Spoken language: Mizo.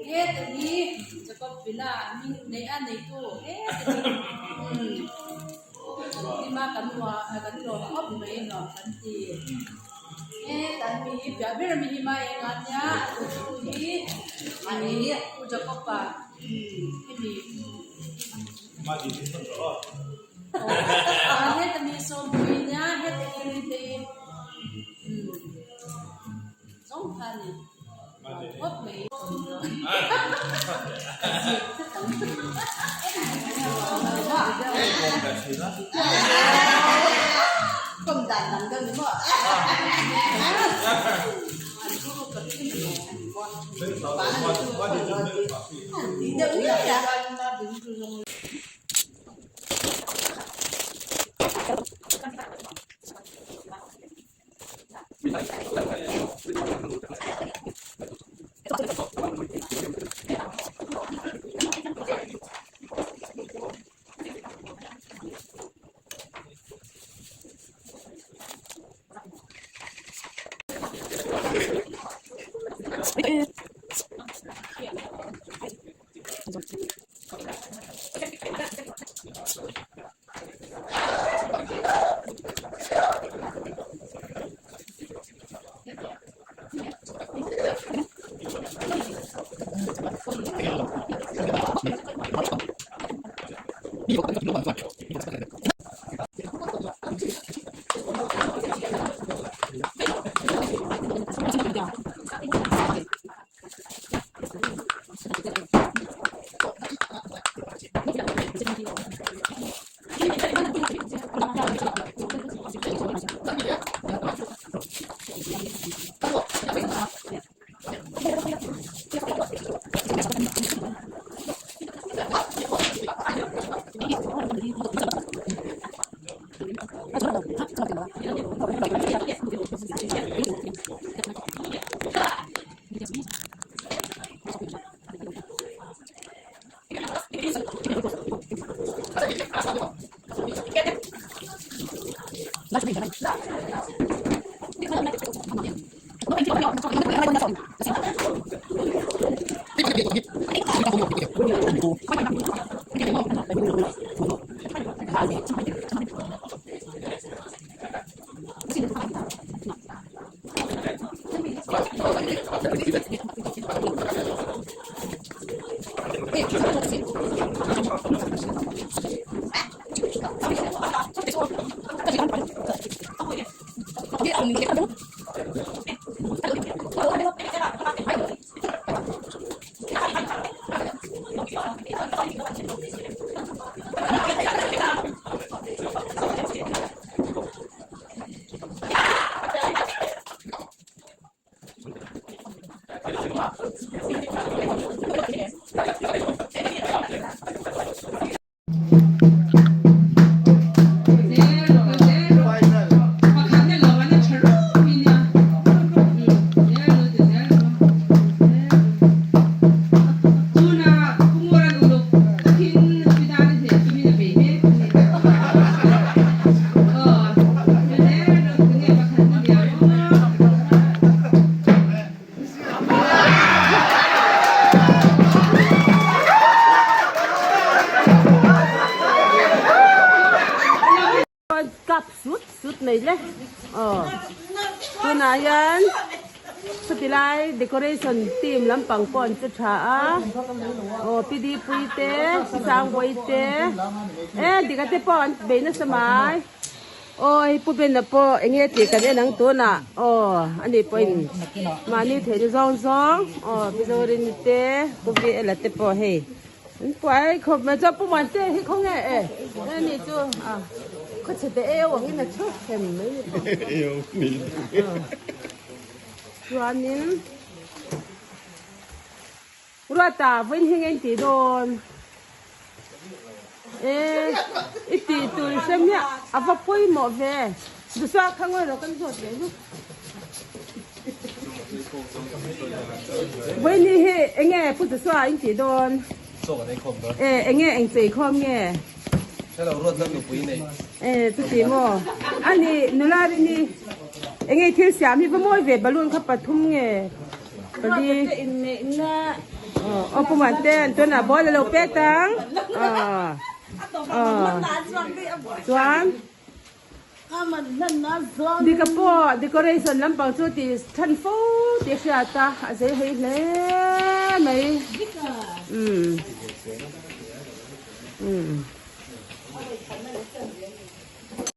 Heta hi Jacob Villa hming nei a neitu heta hi kan hlim a kan nuam kan lawm khawp mai nuam kan ti heta mi hi piah ber ami hi mai eng a nia a tu hi u Jacob-a hemi heta mi sawmpui nia heta hi te hi zawng kha a ni. Kap sut sut mai le aw tunah hian chuti lai decoration team lampang pawh an che tha a aw pi dipui te pi sangbawi te e dika te pawh an bei nasa mai aw hei pu bena pawh eng nge tih kan en ang tunah aw ani pawhin mahni theihna zawng zawng aw pi zorini te pu vela te pawh hei. An puai khawp mai chuan Pu Muante hi khawnge e e ni chu a Khawchhe te eu angin a thu hem mai ni pawh. Eu ni. Chuanin Ruata vawiin hi nge in tih dawn? E i tih tur i hre miah a va pawimawh ve. Dusua kha ngawi rawh kan zawt ve hluk. Vawiin hi hi enge Pu Dusua in tih dawn? Chaw kan ei khawm dawn. E enge eng chei khawm nge? Hre lo ruat lam nupui nei. E chuti maw? Ani nula rini enge thil siam hi va mawi ve balloon kha pathum nge pali. Aw pumah ten tunah ball alo pek ang. Aw chuan. Dika pawh decoration lampang chu tih than fo tih a hriat a, a zei hei hle mai. Umm. Umm.